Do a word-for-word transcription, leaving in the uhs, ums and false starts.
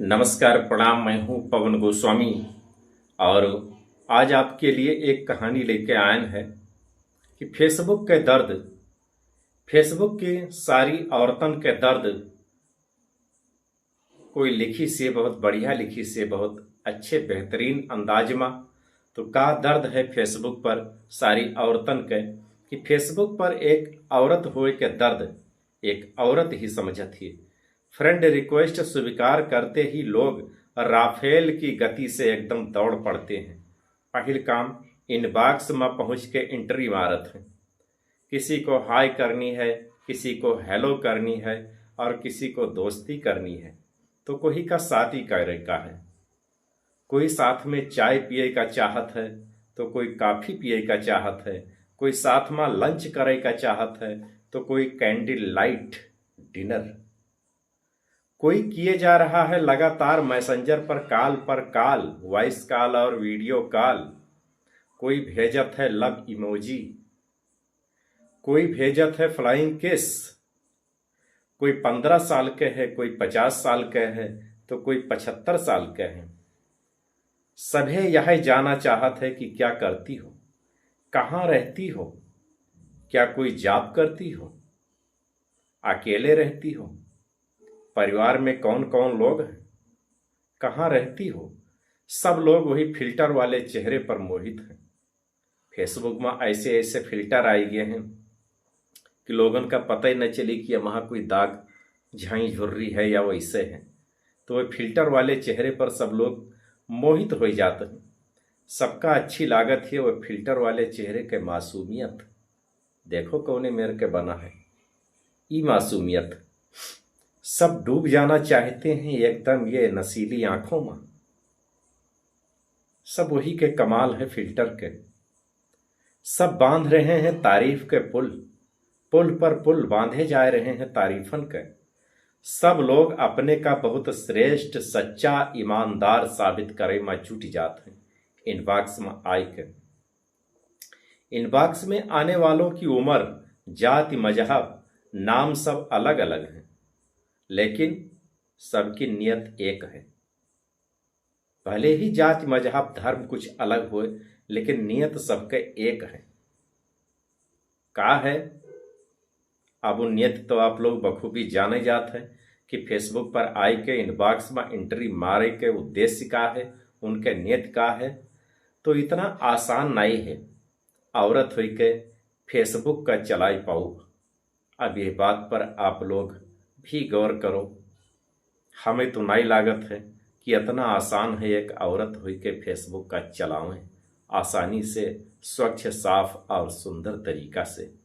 नमस्कार, प्रणाम, मैं हूं पवन गोस्वामी और आज आपके लिए एक कहानी लेके आयन है कि Facebook के दर्द, Facebook के सारी औरतन के दर्द कोई लिखिस है बहुत बढ़िया, लिखिस है बहुत अच्छे बेहतरीन अंदाज मा। तो का दर्द है Facebook पर सारी औरतन के कि Facebook पर एक औरत होए के दर्द एक औरत ही समझत ही। Friend request स्वीकार करते ही लोग राफेल की गति से एकदम दौड़ पड़ते हैं। पहिल काम inbox मा पहुँच के entry मारत हैं। किसी को hi करनी है, किसी को hello करनी है और किसी को दोस्ती करनी है, तो कोई का साथी करे का है। कोई साथ में चाय पिए का चाहत है, तो कोई कॉफी पिए का चाहत है, कोई साथ मा lunch करे का चाहत है, तो कोई candle light dinner। कोई किए जा रहा है लगातार Messenger पर call पर call, voice call और video call। कोई भेजत है love emoji, कोई भेजत है flying kiss। कोई पन्द्रह साल के है, कोई पचास साल के है, तो कोई पचहत्तर साल के है। सभे यह जाना चाहत है कि क्या करती हो, कहाँ रहती हो, क्या कोई job करती हो, अकेले रहती हो, परिवार में कौन कौन लोग हैं, कहाँ रहती हो। सब लोग वही filter वाले चेहरे पर मोहित हैं। Facebook मा ऐसे ऐसे filter आइ गए हैं कि लोगन का पता ही न चली कि वहाँ कोई दाग झाई झुर्री है या वैसे है। तो वह filter वाले चेहरे पर सब लोग मोहित हो जाते हैं। सबका अच्छी लागत है वह filter वाले चेहरे के मासूमियत। देखो कौने मेर के बना है ई मासूमियत। सब डूब जाना चाहते हैं एकदम ये नशीली आंखों मा। सब वही के कमाल है filter के। सब बांध रहे हैं तारीफ के पुल, पुल पर पुल बांधे जा रहे हैं तारीफन के। सब लोग अपने का बहुत श्रेष्ठ, सच्चा, ईमानदार साबित करे मा जुट जात हैं inbox मा आइ के। Inbox में आने वालों की उम्र, जाति, मजहब, नाम सब अलग-अलग हैं, लेकिन सबकी नियत एक है। भले ही जाति, मजहब, धर्म कुछ अलग होए, लेकिन नियत सबके एक है। का है? अब उ नियत तो आप लोग बखूबी जाने जात है कि Facebook पर आइ के inbox मा entry मारे के उद्देश्य का है, उनके नियत का है। तो इतना आसान नहीं है औरत होई के Facebook का चलाई पाऊ। अब यह बात पर आप लोग भी गौर करो। हमें तो नहीं लागत है कि इतना आसान है एक औरत होई के Facebook का चलावें आसानी से, स्वच्छ, साफ और सुंदर तरीका से।